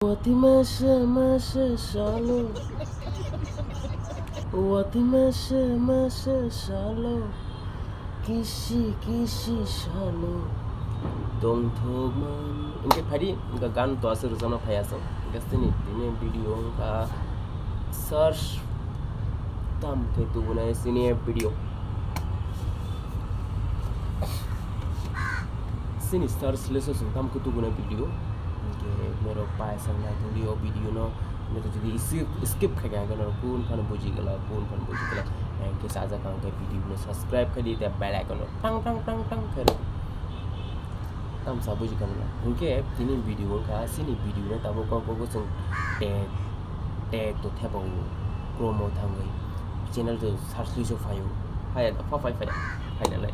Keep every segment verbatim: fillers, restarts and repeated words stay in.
Wati masa masa salo. Wati masa masa salo. Kisi kisi salo. Tongthokmani. Hwnkhe phaidi, hwnkhe gan to aswk rwchapna phaiya chwng. Hwnkhe chini tini video wngkha search tam khe tubunai chini video. Chini search list o chwng tam khe tubunai video. Hwnkhe norok paisa nai tongdi o video no. Norok jodi skip, skip khai kha hwnkhe norok kun phano buji glak, kun phano buji glak. Hwnkhe sajak ang khe video no subscribe khai di, tei bell icon no tang tang tang tang khe rw. Tamsa buji kha na. Hwnkhe tini video wngkha, chini video no tabuk kok kok chwng tag, tag to thepa o Chrome o thangwi channel to search list o phaio. Phaiya da, pha phai phai phai nalai.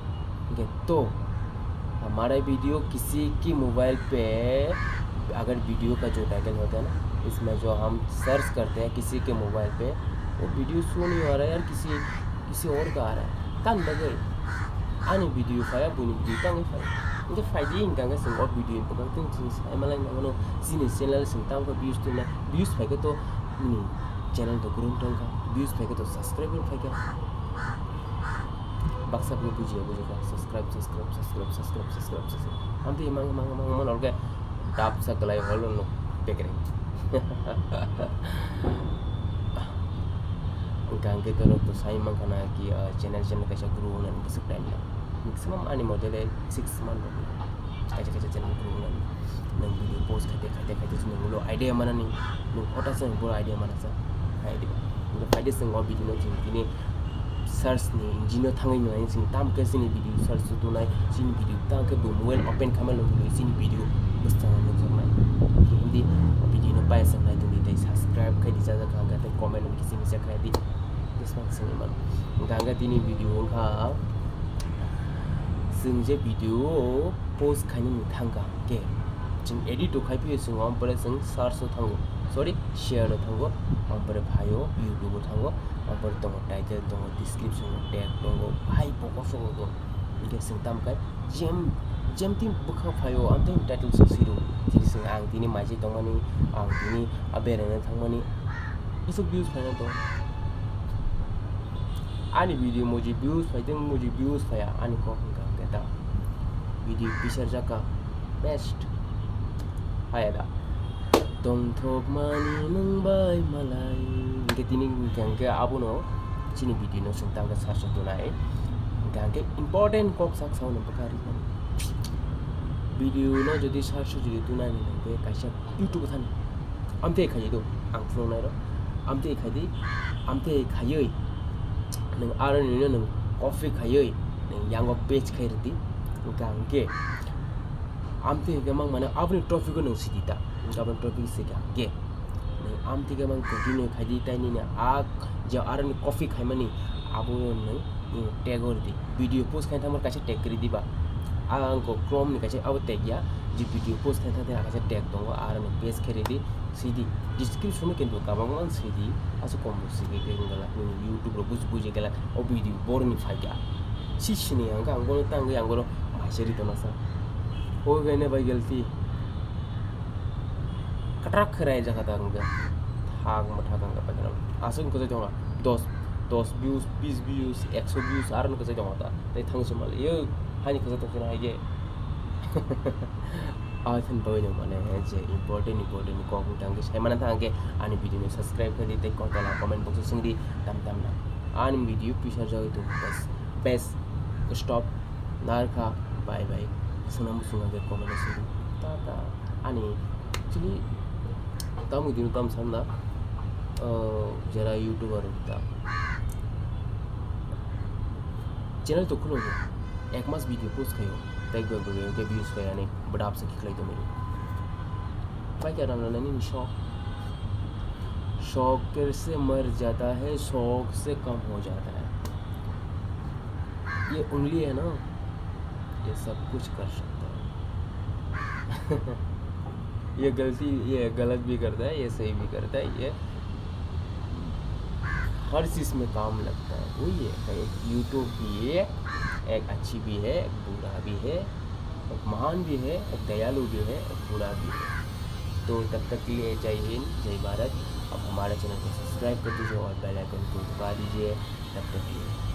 Hwnkhe to हमारा वीडियो किसी की मोबाइल पे अगर वीडियो का जो टाइटल होता है ना, इसमें जो हम सर्च करते हैं किसी के मोबाइल पे, वो वीडियो शो नहीं हो रहा है यार, किसी किसी और का आ रहा है। Tamni bagwi ani video phaiya, buini video tangwi phai. Hwnkhe phaidi hwnkha hwnkhe chwng o video ni bwkhak twi chwng sai malai nangmano chini channel chwng tamo khe views twi na, views phaikhe to nini channel to grow tongkha, views phaikhe to subscriber phaikha. Baksa khe bujiya bujikha, subscribe, subscribe, subscribe, subscribe, subscribe, subscribe. Amtwi mang mang mang mang orkhe dapsa kwlai holo no bekreng. Hwnkha hwnkhe norok to sai mankha na ki, ah, channel channel kaisa grow wngnani bwswk time nang. Maximum ani modele six month rok nang. Kaisa kaisa channel grow wngnani. Nwng video post khaite khaite khaite se nwng ulo idea manani. Nwng hota se nwng boro idea mana sa. Hai diba. Nwng phaide se nwng o video no chwng tini search ni engine o thangwi nai chwng tam khe chini video search o tunai, chini video tam khe bo mobile open khamai logwi logwi chini video bwskango nukjaknai. Hindi video no paisa nai tongdi tei subscribe khai di, chajak kha hwnkhe tei comment no kisi misa khai di. Bwswk swnwi mano. Hwnkha hwnkhe tini video wngkha chwng je video post khainani thangkha hwnkhe chwng edit rok khai phio chwng, omo pore chwng search o thango, sorry, share o thango, omo pore phaio YouTube o thango, omo pore tongo title, tongo description, tag tongo, hai bo kosogo do. Hwnkhe chwng tamkhe jem, jem tini bwkhak phaio, amtwi title se siro, tini chwng ang tini maisai tongmani, ang tini a beraina thangmani, bwswk views phaina tong. Ani video muji views phaiteng, muji views phaiya, ani kok hwnkha hwnkhe ta video pisarjak kha, best. Haya da. Tongthokmani nwng bai malai. Hwnkhe tini hwnkha hwnkhe abono chini video no chwng tamkhe search o tunai. Hwnkha hwnkhe important kok sak sao no bwkha ri mani. Video no jodi search o jodi tunai hwnkhe kaisa YouTube thani. Amtwi khai do, ang phunuknai rok. Amtwi khai di, amtwi khaiwi nwng aro nini nwng copy khaiwi nwng yango paste khai rwdi. Hwnkha hwnkhe amtwi hwnkhe mang mano aboni topic o nwng sidi ta. Hwnkhe aboni topic se hwnkha hwnkhe nwng amtwi khe mang continue khai di, tei nini a je aro ni copy khaimani abo nwng tag o rwdi. Video post khaina thangma kaisa tag kwrwi diba. Ang kok Chrome ni kaisa abo tag ya, je video post khaina thangma kaisa tag tongo, aro ni paste khe rwdi, sidi. Description o kintu kabangma sidi, aswk kom bo sidi khe wngla nini YouTube rok buji buji khe o video borok ni phaikha. Si sini ang ang bono tangwi ang bono maisari tongna sa. O bene bai galti. Katrak khe rai jaka ta wngkha. Thak ma thak wngkha paitharam. Aswk wngkha tongo. Dos, dos views, bis views, ekso views, aro wngkha tongo ta. Tei thang se mali, yo, hani kasa tong sini hai ge. Asen bagwi no mane, je important, important kok wngkha hwnkhe sai mana thang khe ani video no subscribe khe di tei kok tola comment box o swng di tam tam na. Ani video pisa jagwi tongo bas. Bes. Stop. Narkha. Bye bye. Swnam bwswng hwnkhe comment o swng di. Ta ta. Ani actually tamo dino tamo sanna, ah, jera YouTuber rok ta channel to khulo, ek mas video post khayo, tei gwa gwa gwa views khayo ani bwdap se khiklai tongmani. Pai khe rang rang nini shok, shok se mar jata hai, shok se kam ho jata hai. Ye ungli hai na, ye sab kuch kar sakta hai. ये गलती, ये गलत भी करता है, ये सही भी करता है, ये हर चीज़ में काम लगता है। वही है, एक YouTube भी है, एक अच्छी भी है, एक बुरा भी है, एक महान भी है, एक दयालु भी है, एक बुरा भी है। तो तब तक के लिए जय हिंद, जय भारत। अब हमारे चैनल को सब्सक्राइब कर दीजिए और बेल आइकन को दबा दीजिए। तब तक के लिए